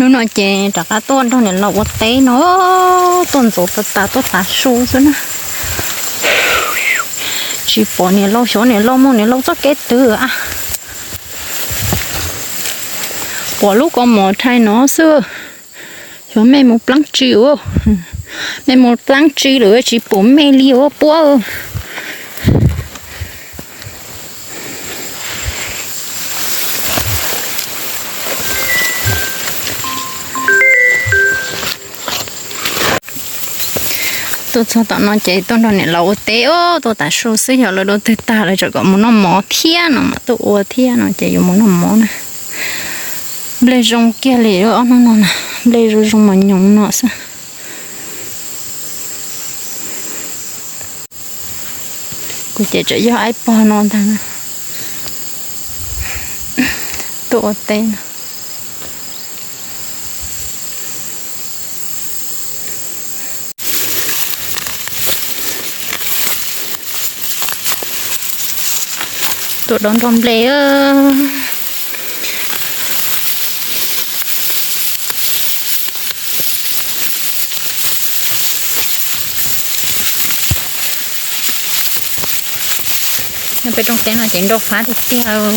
Hnub no ces rov qab tuaj nrog niam laus ua teb no, tuaj ntxov tas tas tuaj tav su xwb na. Tsis pom niam laus, xyov niam laus mus niam laus txoj kev twg a. Pom lub kaus mom rhais no xwb, xyov mej mus plaab tsi ua, mej mus plaab tsi lawm tsis pum mej li ua puab. Tuaj txog tom no ces tuaj nrog niam laus ua teb os, tuaj tav su xwb, yog lawv dua twg tag lawv tseem kom mus noj mov thiab no mas tuaj ua thiab no ces yuav mus noj mov na. Nplej zoo kiag li ob hnub no na, nplej zoo zoo mas nyoos no xwb. Kuv ces tseem yog aib pog no ntag, tuaj ua teb no. Tuaj dob nroj nplej. Nyob peb rooj teb no ces nroj fab tiag tiag.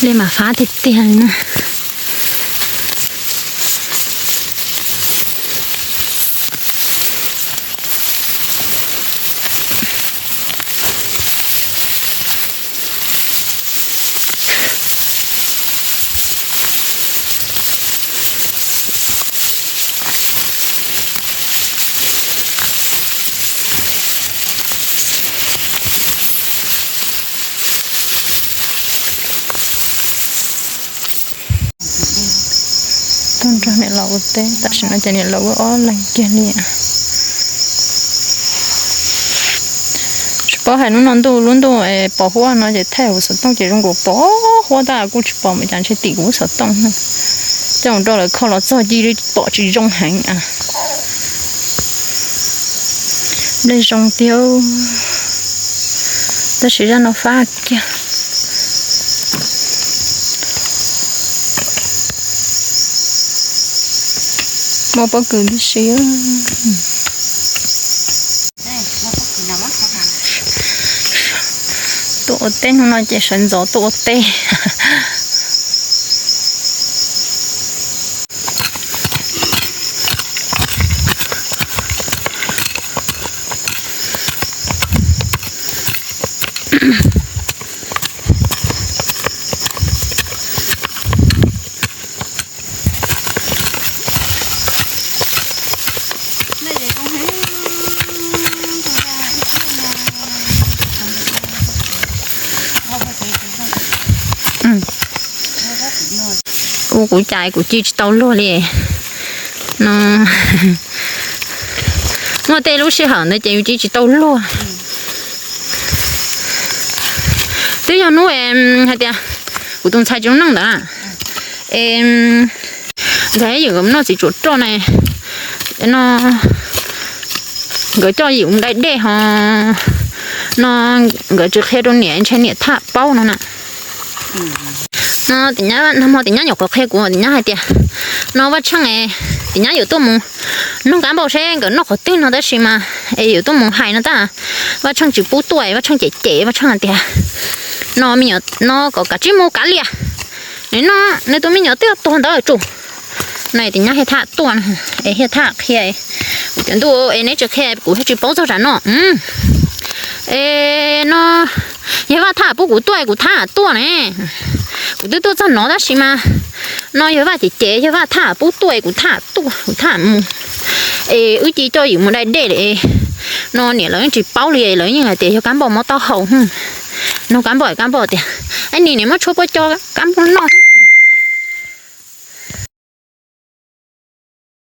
Nplej mas fab tiag tiag li na. Tuaj nrog niam laus ua teb, tam sim no ces niam laus ua ob leeg kiag li. Tsis paub hais hnub no ntuj lub ntuj pos huab no ces thaij huv xov tooj ces zoo nkaus pos huab tab kuj tsis pom mas cas ntshe tim kuv lub xov tooj. Coj mus rau lawv kho los txog ci pom tsis zoo heev. Nplej zoo tiag, tab sis zaj no fab kiag. Muaj pob kws tib si. Tuaj ua teb hnub no ces sawv ntxov tuaj ua teb. Ua kuv cas kuv ci tsis tau luag li no. Muaj tej lub sij hawm ntawd ces yus ci tsis tau luag. Twb yog hnub hais tias kuv tus ntxhais tsis zoo neej ntawd, es nkawd yawm noj txiv tsuam roj na, no nkawd coj yim mus dai dej ho no, nkawd tsis qhia rau niam ntshe niam tham paub no na. No tim nyab, nag hmo tim nyab nyuam qhuav qhia kuv, tim nyab hais tias no Vaj Tsheej es Tim nyab yuav tuaj mus nug Kab Npauj seb nkawd noj qhov twg no tab sis mas es yuav tuaj mus hais no tab Vaj Tsheej tsis pub tuaj, Vaj Tsheej cem cem, Vaj Tsheej hais tias no me nyuam no kom kav tsij mus kav liam, nws no nws tus me nyuam twb tuag ntawd lawm tsuj. No tim nyab thiaj tham tuaj es thiaj tham qhia, kuv tias ntuj es neb tsis qhia kuv thiaj tsis paub txog tsam no. Es no yog Vaj Thaj pub kuv tuaj kuv thiaj tuaj ne. Kuv twb tuaj txog no tab sis mas no yog Vaj cem cem, yog Vaj Thaj pub tuaj kuv thiaj tuaj, kuv thiaj mus. Es wb cia coj Yim mus dai dej lawm. No niam lawv yeej tsis paub li, lawv yeej hais tias yog Kab Npauj mob taub hau. Nug Kab Npauj, Kab Npauj tias, Ab, nim niam muab tshuaj puab coj Kab Npauj noj.